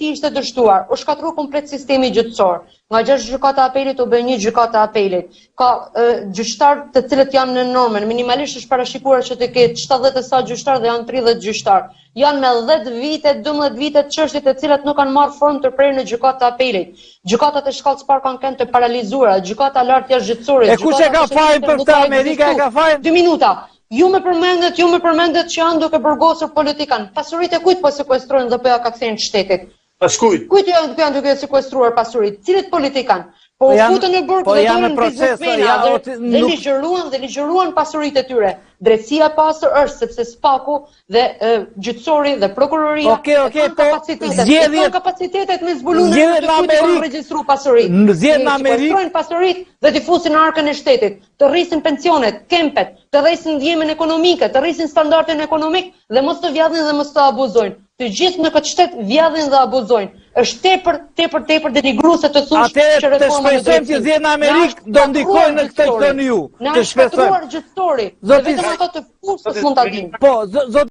drejtësi ishte dështuar, u shkatërru komplet sistemi gjyqësor. Nga 6 gjykata apelit u bë një gjykatë apelit. Ka gjyqtar të cilët janë në normën, minimalisht është parashikuar që të ketë 70 e sa gjyqtar dhe janë 30 gjyqtar. Janë me 10 vite, 12 vite çështje të cilat nuk kanë marrë formë të prerë në gjykatë të apelit. Gjykatat e shkallës parë kanë qenë të paralizuara, gjykata e lartë jashtë gjyqësorit. E kush e ka fajin për këtë Amerika e ka fajin? 2 minuta. Ju më përmendët, ju më përmendët që janë duke burgosur politikan. Pasuritë e kujt po sekuestrojnë dhe po ja ka kthejnë shtetit? Askujt. Kujt janë janë duke sekuestruar pasuritë? Cilit politikan? Po u janë, futën në burg po dhe janë dolën në proces, biznesmena ja, dhe, o, ti- dhe nuk- ligjëruan dhe ligjëruan pasuritë e tyre. Drejtësia e pastër është sepse Spaku dhe e, gjyqësori dhe prokuroria Okej, e okej, kanë po, kapacitetet, e zgjedhjet- kanë kapacitetet me zbulu në zgjedhjet të në kujt i kanë Amerikë- regjistruar pasuritë. Në zgjedhjet në Të Amerikë- sekuestrojnë pasuritë dhe t'i fusin në arkën e shtetit, të rrisin pensionet, kempet, të rrisin ndihmën ekonomike, të rrisin standardin ekonomik dhe mos të vjedhin dhe mos të abuzojnë. Të gjithë në këtë shtet vjedhin dhe abuzojnë. Është tepër, tepër, tepër denigruese të thuash Atëherë që të reforma në shpresojmë që drejtësi. zgjedhjet në Na Amerikë është do ndikojnë në këtë shkatërruar që thoni ju. Na Të është shpresojmë. shkatërruar gjyqësori. Dhe Zoti vetëm ato të fushës mund ta dinë. Po, zoti.